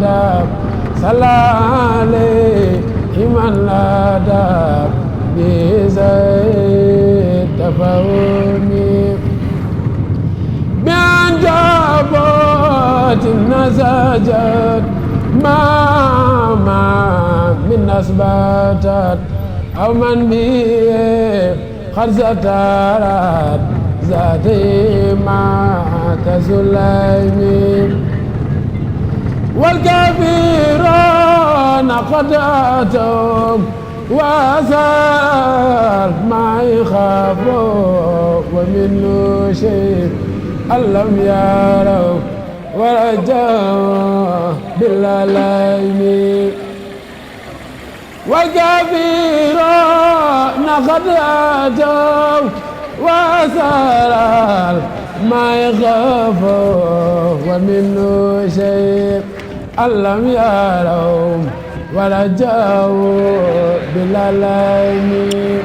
داب صلى عليه من لا داب بزيد تفهمي بأن جابت النسجات ما من أثباتت أو من به قد سترت ذاتي معك سليم والكافرون قد أتوا وأسر ما يخافوا ومنه شيء ألم يروا ورجوا بالليل والكافرون قد أتوا وأسر ما يخافوا ومنه شيء ألم يروا ورجوا بالليل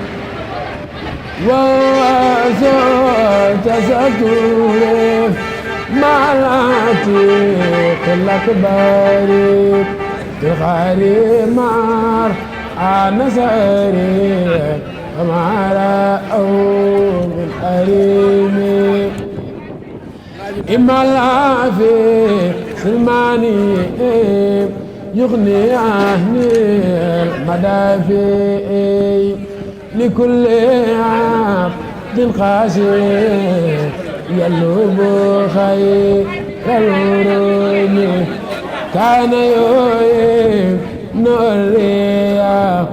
وواسوت ستوري مع العتيق الأكبر الخير مار نسري ومع رأوا بالأريم إما العافي سلماني يغني عني المدافع لكل عبد خاشع يلوب خير الورود كان يوهب نوريا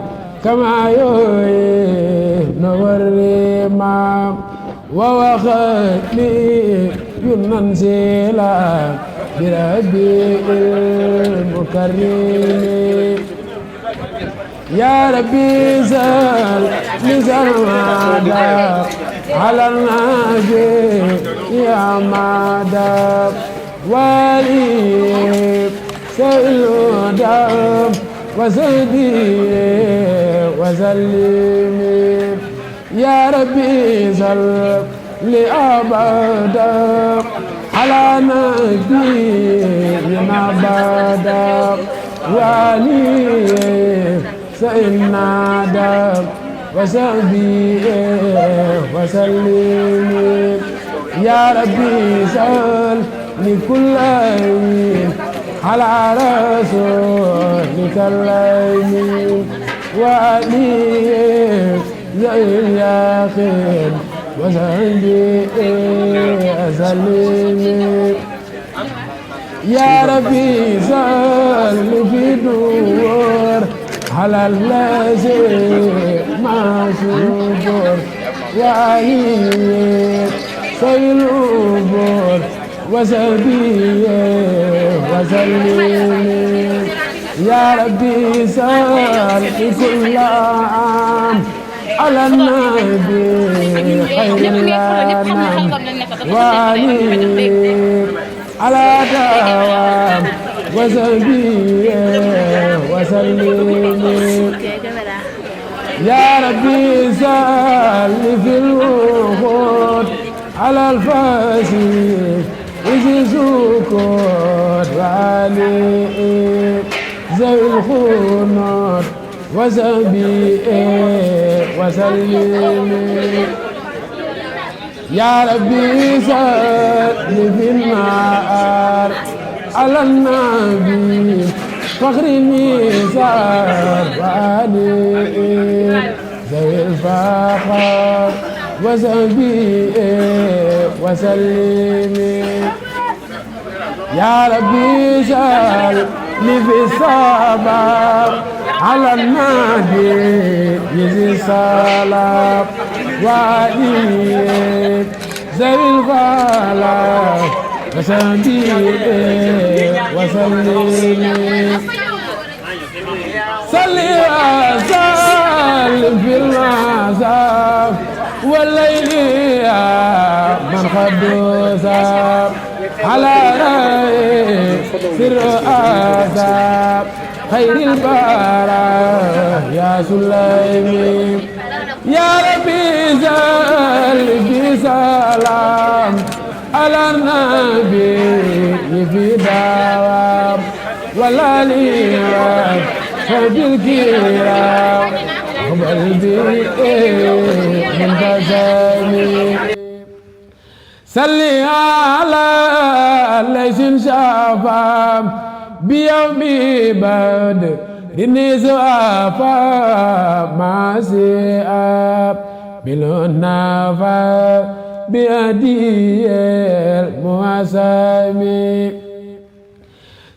كما يوهب نوريما ووخلي ينزلا بربي المكرم يا ربي زال مادا على الناجي يا مادا ولي سيدا وزدي وسلمي يا ربي زال لأبدا على نبينا بدا ولي سئلنا دم وسبي وسلم يا ربي سل لكل يوم على رسولك الليل وعلي زي اليقين وسبي وسلم يا ربي سل في دور على الذي ما شكر وعلي سيلوبر وسبي وسلم يا ربي سل كل عام على النبي خير الأنام وعلي على دوام وسبي وسلم يا ربي سل في الوقود على الفاسد إذ سكوت وعلي ذوي الخنود وسبي وسلم يا ربي سل في النار على النبي فخر النساء وعلي ذوي الفخر وسبي وسلم يا ربي سل في الصبر على النبي يزي الصلاة وعلي ذوي الفخر وسبي وسلم صلي وسلم في المعصر والليل يا من خدوس على رأي سر آثار خير البراء يا سليم يا ربي زل بسلام على النبي في دوام والآلي وبالكرام اقبل بي منتزمي صلي على ليس شافا بيومي بدر النزوافا ما سياب بالنافا بأدي المعسامي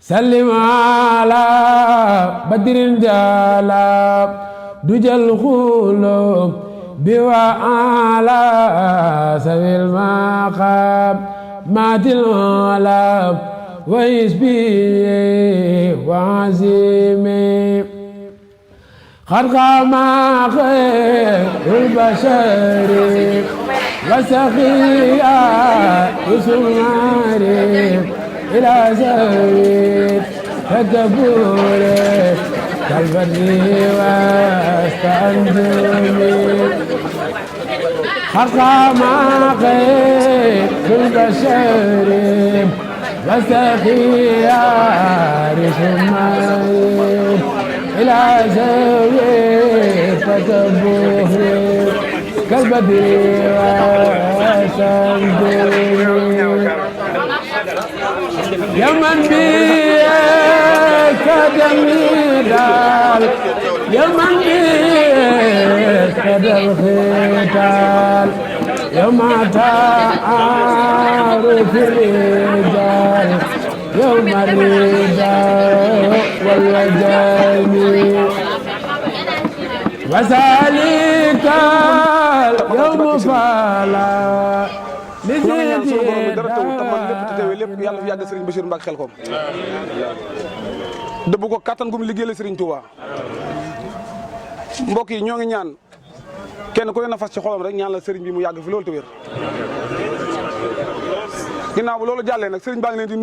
سلم على بدر جالا دجى الخلوب بوعلى سبيل المقام مات العلام ويسبي وعزيمي قد قام خير البشر وسخيا يسماري إلى زويد تكبري كالبدر واستنجمي حقا ما خير البشر وسخيار سماري إلى زويد تكبري كالبدر واستنجمي يا من بيك جميل يا من بيك الختال يوم تعارف الرجال يوم الرداء والوجل وذلك اليوم فلا ñoo ñaan sunu borom bi dara tawul tax man lépp te teewee lépp yàlla fi yàgg Serigne Bachir Mbacke Xelkom dëbb ko kattan gu mu liggéeyal Serigne Touba mbokk yi ñoo ngi ñaan kenn ku ne na fas ci xolam rek ñaan la Serigne bi mu yàgg fi loolu te wér ginnaaw bu loolu jàllee nag Serigne baa ngi leen di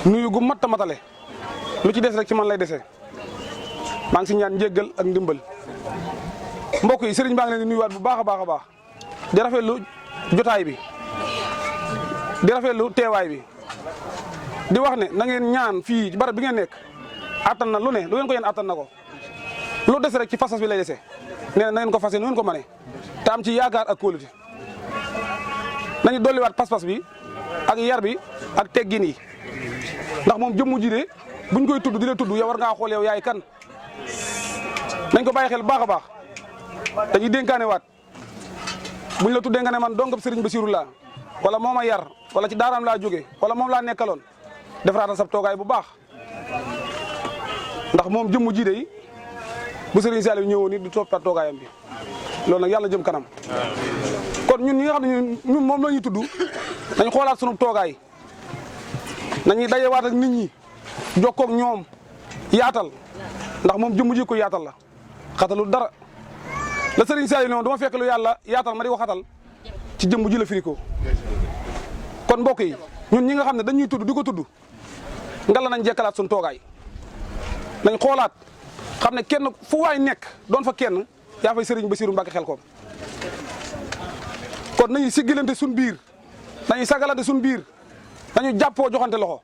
nuyu gu mat a matale lu ci des rek ci man lay dese maa ngi si ñaan njéggal ak ndimbal mbokk yi Serigne baa ngi leen di nuyuwaat bu baax a baax a baax di rafetlu jotaay bi di rafetlu teewaay bi di wax ne na ngeen ñaan fii ci barab bi ngeen nekk attan na lu ne lu ngeen ko yéen attan na ko lu des rek ci fasas bi lay dese nee na ngeen ko fase nu ngeen ko mënee te am ci yaakaar ak kóolute nañu dolliwaat pas-pas bi ak yar bi ak teggin yi ndax moom jëmmu ji de buñ koy tudd di la tudd yow war ngaa xool yow yaay kan nañ ko bàyyi xel baax a baax dañuy dénkaane waat buñ la tuddee nga ne man dongab Serigne Bassirou laa wala moo ma yar wala ci daaraam laa jóge wala moom laa nekkaloon defaraatal sab toogaay bu baax ndax moom jëmmu ji de bu Serigne Saliou ñëwoon nit du toppaat toogaayam bi loolu nag yàlla jëm kanam kon ñun ñi nga xam ne ñun moom la ñuy tudd dañ xoolaat sunu toogaay nañuy dajewaat ak nit ñi jokkoo ak ñoom yaatal ndax moom jëmmu ji ko yaatal la xatalul dara la Serigne Saliou noonu dama fekk lu yàlla yaatal ma di ko xatal ci jëmmu ji la firi ko kon mbokk yi ñun ñi nga xam ne dañuy tudd di ko tudd ngalla nañ jekkalaat sunu toogaay nañ xoolaat xam ne kenn fu waay nekk doon fa kenn yaa fay Serigne Bassirou Mbacke Xelkom kon nañu siggilante suñ biir nañu sagalante suñ biir nañu jàppoo joxante loxo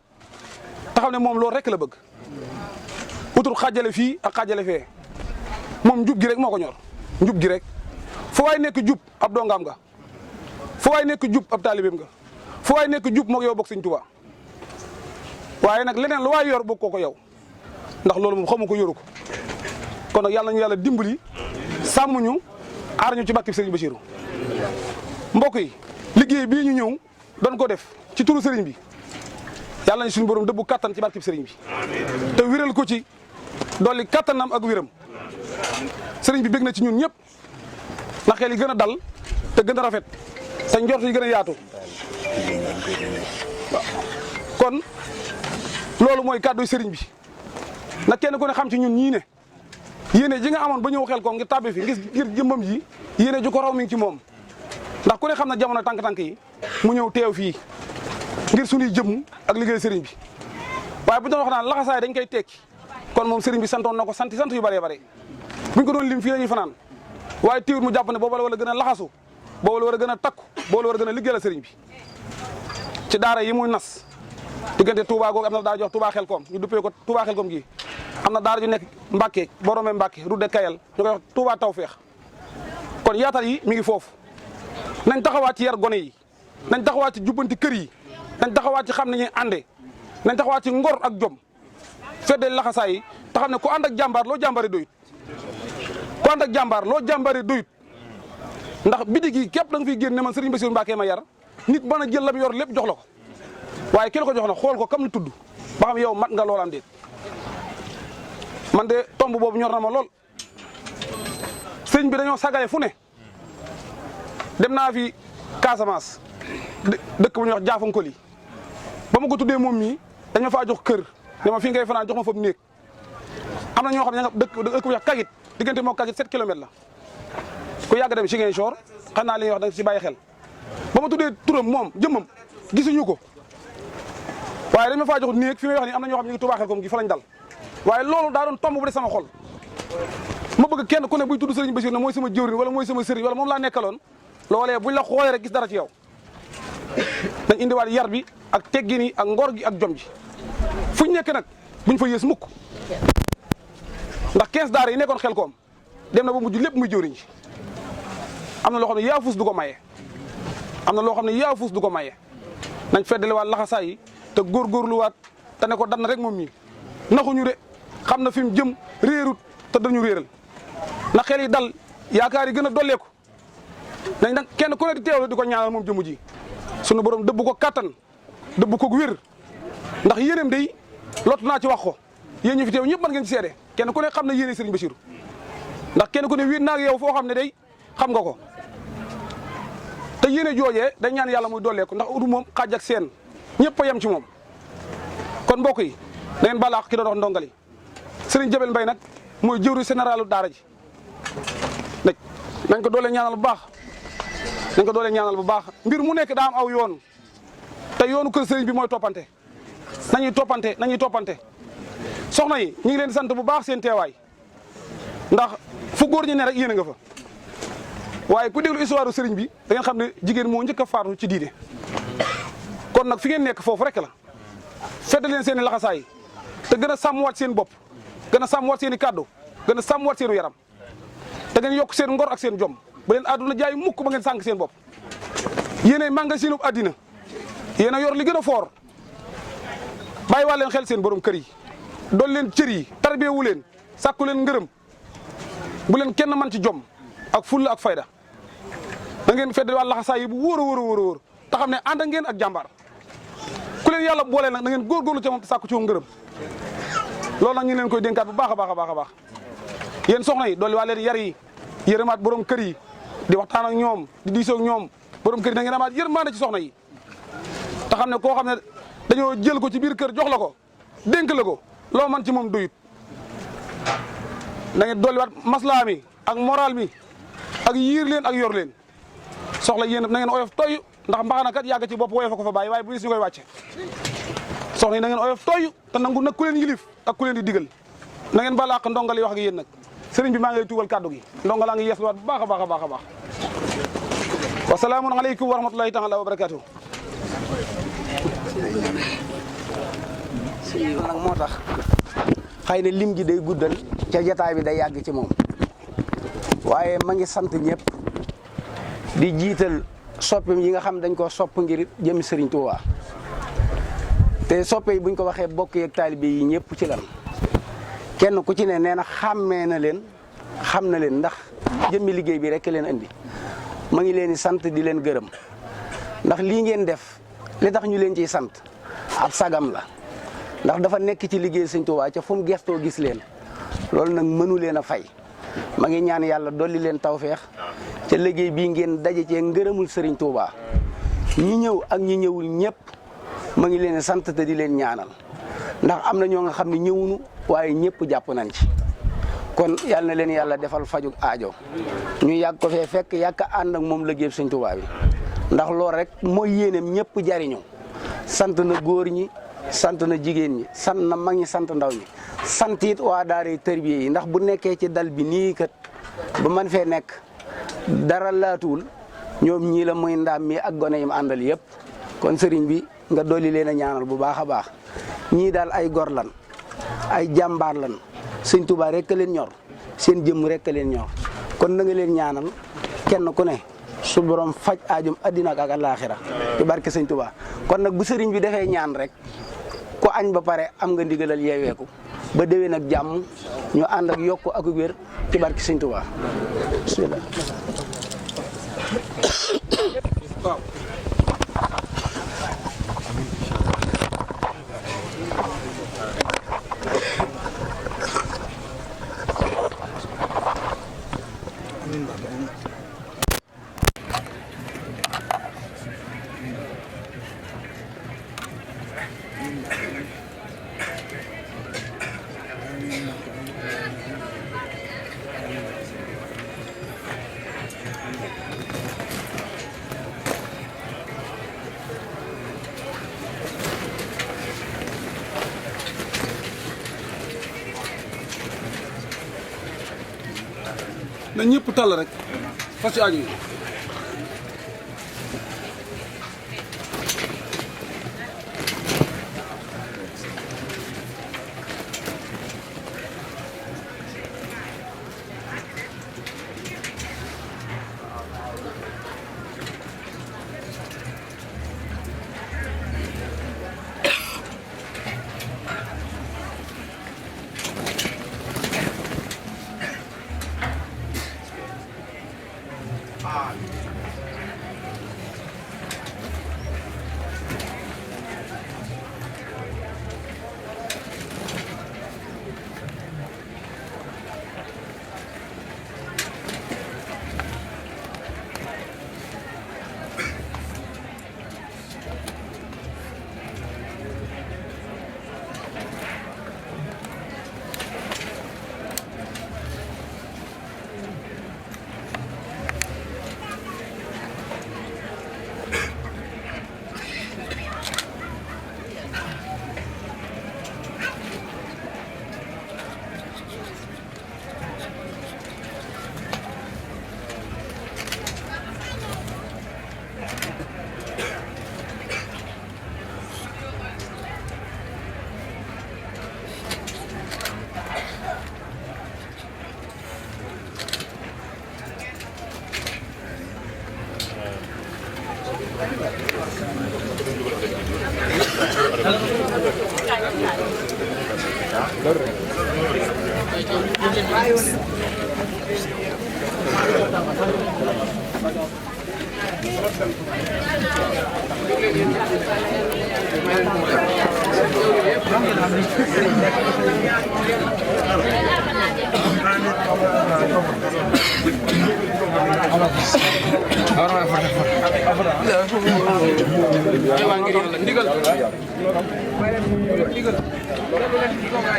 te xam ne moom loolu rek la bëgg utul xaajale fii ak xaajale fee moom njub gi rek moo ko ñor njub gi rek fu waay nekk jub ab dongaam nga fu waay nekk jub ab taalibeem nga fu waay nekk jub moog yow bokk Sëñ Tuubaa waaye nag leneen lu waay yor bokk ko yow ndax loolu moom xamu ko yoru ko kon nag yàlla nañu yàlla dimbali sàmm ñu aar ñu ci barke Serigne Bassirou mbokk yi liggéey bii ñu ñëw doon ko def ci turu Serigne bi yàlla nañu suñu borom dëbbu kattan ci barke Serigne bi te wéral ko ci dolli kattanam ak wéram Serigne bi bég na ci ñun ñëpp ndax xel yi gën a dal te gën a rafet te njort yi gën a yaatu kon loolu mooy kàddu Serigne bi nag kenn ku ne xam ci ñun ñii ne yéene ji nga amoon ba ñëw Xelkom ngir tàbbi fi ngir jëmmam ji yéene ju ko raw mi ngi ci moom ndax ku ne xam na jamono tànk-tànk yi mu ñëw teew fii ngir suñuy jëmm ak liggéey Serigne bi waaye bu doon wax naan laxasaay dañ koy tekki kon moom Serigne bi santoon na ko sant yu bëree bëri buñ ko doon lim fii la ñuy fanaan waaye teewul mu jàpp ne booba la war a gën a laxasu booba la war a gën a takku booba la war a gën a liggéeyal Serigne bi ci daara yi muy nas diggante Touba googu am na daara jox Touba Xelkom ñu duppee ko Touba Xelkom gi am na daara ju nekk Mbacke borome Mbacke route de Kayal ñu koy wax Touba Tawfeex kon yaatal yi mi ngi foofu nañ taxawaat ci yar gone yi nañ taxawaat ci jubbanti kër yi nañ taxawaat ci xam ne ñuy àndee nañ taxawaat ci ngor ak jom feddee laxasaay yi te xam ne ku ànd ak jàmbaar loo jàmbaare doyut ku ànd ak jàmbaar loo jàmbaare doyut ndax biti gi képp da nga fiy génn ne man Serigne Bassirou Mbacké ma yar nit mën a jël la mu yor lépp jox la ko waaye ki la ko jox na xool ko kam ni tudd ba xam yow mat nga loolam déet man de tomb boobu ñor na ma lool sëñ bi dañoo sagale fu ne dem naa fi Casamance dëkk bu ñuy wax Jaafankoli ba ma ko tuddee moom mii dañ ma faa jox kër ne ma fi ngay fanaan jox ma foofu néeg am na ñoo xam ne dëkk bu ñuy wax Kagit diggante moo Kagit 7 kilomètres la ku yàgg dem Ziguinchor xam naa li ñuy wax da nga ci bàyyi xel ba ma tuddee turam moom jëmmam gisuñu ko waaye dañ ma faa jox néeg fi may wax ni am na ñoo xam ne ñu ngi Touba Xelkom gi fa lañ dal waaye loolu daa doon tomb bu de sama xol ma bëgg kenn ku ne buy tudd Serigne Bassirou ne mooy sama jëwriñ wala mooy sama sëriñ wala moom laa nekkaloon loolee buñ la xoolee rek gis dara ci yow dañ indiwaat yar bi ak teggin yi ak ngor gi ak jom ji fuñ nekk nag buñ fa yées mukk ndax 15 daara yi nekkoon Xelkom dem na ba mujj lépp muy jëwriñ ji am na loo xam ne yaafus du ko maye am na loo xam ne yaafus du ko maye nañ feddaliwaat laxasaay yi te góorgóorluwaat te ne ko dan rek moom mii naxuñu de xam na fi mu jëm réerut te dañu réeral na xel yi dal yaakaar yi gën a dolleeku nañ nag kenn ku ne di teewlu di ko ñaanal moom jëmu ji sunu borom dëbb ko kattan dëbb ko wér ndax yéeneem day lot naa ci wax ko yéen ñu fi teew ñëpp mën ngeen ci seede kenn ku ne xam na yéene Serigne Bassirou ndax kenn ku ne wéet naag yow foo xam ne day xam nga ko te yéene joojee dañ ñaan yàlla muy dolleeku ndax udu moom xaaj ak seen ñëpp a yem ci moom kon mbokk yi da ngeen balaax ki doon wax ndongali Serigne Jabel Mbaye nag mooy jëwri généralu daara ji nañ ko doole ñaanal bu baax nañ ko doole ñaanal bu baax mbir mu nekk daa am aw yoon te yoonu kër Serigne bi mooy toppante nañuy toppante soxna yi ñu ngi leen di sant bu baax seen teewaay ndax fu góor ñi ne rek yéen a nga fa waaye ku déglu histoire Serigne bi da ngeen xam ne jigéen moo njëkk a faatu ci diine kon nag fi ngeen nekk foofu rek la fedd leen seen i laxasaay te gën a sàmmwaat seen bopp gën a sàmmwaat seen i kàddu gën a sàmmwaat seenu yaram te ngeen yokk seen ngor ak seen jom ba leen àdduna jaay mukk ba ngeen sànq seen bopp yéenay magasinub àddina yéen a yor li gën a foor bàyyi waa leen xel seen borom kër yi dool leen cër yi tarbiyewu leen sàkku leen ngërëm bu leen kenn man ci jom ak fulla ak fayda da ngeen fedd waa laxasaay yi bu wóor a wóor te xam ne ànd ngeen ak jàmbaar ku leen yàlla boole nag na ngeen góorgóorlu ca moom te sàkku ci moom ngërëm loolu nag ñu ngi leen koy dénkaat bu baax a baax yéen soxna yi dolli waa leen yar yi yërëmaat borom kër yi di waxtaan ak ñoom di diisoo ak ñoom borom kër yi na ngeen amaat yërmande ci soxna yi te xam ne koo xam ne dañoo jël ko ci biir kër jox la ko dénk la ko loo man ci moom doyut na ngeen dolliwaat maslaa mi ak moral mi ak yiir leen ak yor leen soxla yéen na ngeen oyof toy ndax mbaxana kat yàgg ci bopp woyof ko fa bàyyi waaye bu gis ñu koy wàcce soxna yi na ngeen oyof toy te nangu nag ku leen yilif ak ku leen di digal na ngeen balaa ak ndongal yi wax ak yéen nag sëriñ bi maa ngi lay tuubal kàddu gi ndongalaa ngi yeesluwaat bu baax a baax a baax wa salaamun aleykum wa rahmatullahi taala wa barakatuh nag moo tax xëy na lim gi day guddal ca jataay bi day yàgg ci moom waaye ma ngi sant ñëpp di jiital soppim yi nga xam dañ ko sopp ngir jëm Serigne Touba te soppe yi buñ ko waxee bokk yeeg taalibe yi ñëpp ci lan kenn ku ci ne nee na xàmmee na leen xam na leen ndax jëmmi liggéey bi rek leen andi ma ngi leen di sant di leen gërëm ndax lii ngeen def li tax ñu leen ciy sant ab sagam la ndax dafa nekk ci liggéey Sëñ Tuubaa ca fu mu gestoo gis leen loolu nag mënu leen a fay ma ngi ñaan yàlla dolli leen tawfeex ca liggéey bii ngeen daje cee ngërëmul Sëriñ Tuubaa ñi ñëw ak ñi ñëwul ñëpp ma ngi leen sant te di leen ñaanal ndax am na ñoo nga xam ne ñëwunu waaye ñëpp jàpp nañ ci kon yal na leen yàlla defal fajug aajo ñu yàgg ko fee fekk yàgg a ànd ak moom liggéey Sëñ Tuubaa bi ndax loolu rek mooy yéeneem ñëpp jariñu sant na góor ñi sant na jigéen ñi sant na mag ñi sant ndaw ñi sant it waa daara tërbiye yi ndax bu nekkee ci dal bi nii kat ba man fee nekk dara laatuwul ñoom ñii la muy ndaam mi ak gone yim àndal yëpp kon sëriñ bi nga dolli leen a ñaanal bu baax a baax ñii daal ay gor lan ay jàmbaar lan sëñ Tuubaa rek a leen ñor seen jëmm rek a leen ñor kon na nga leen ñaanal kenn ku ne su borom faj aajum addina ak alaaxira ci barke sëñ Tuubaa kon nag bu sëriñ bi defee ñaan rek ku añ ba pare am nga ndigalal yeeweeku ba déwén ak jàmm ñu ànd ak yokku ak wér ci barke sëñ Tuubaa bismillah. na ñëpp tàll rek fas ci aju yi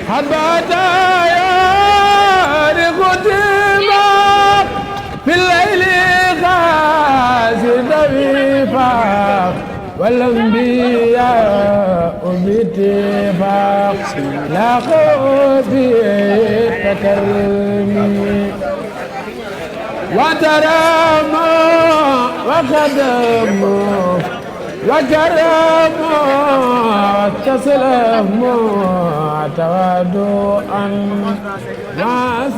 حباتا يا رغتما في الليل غازي ضعيفا والانبياء باتفاق لا خوف تكرمي وترامى وخدموا وكرموا وتسلموا تودعا مع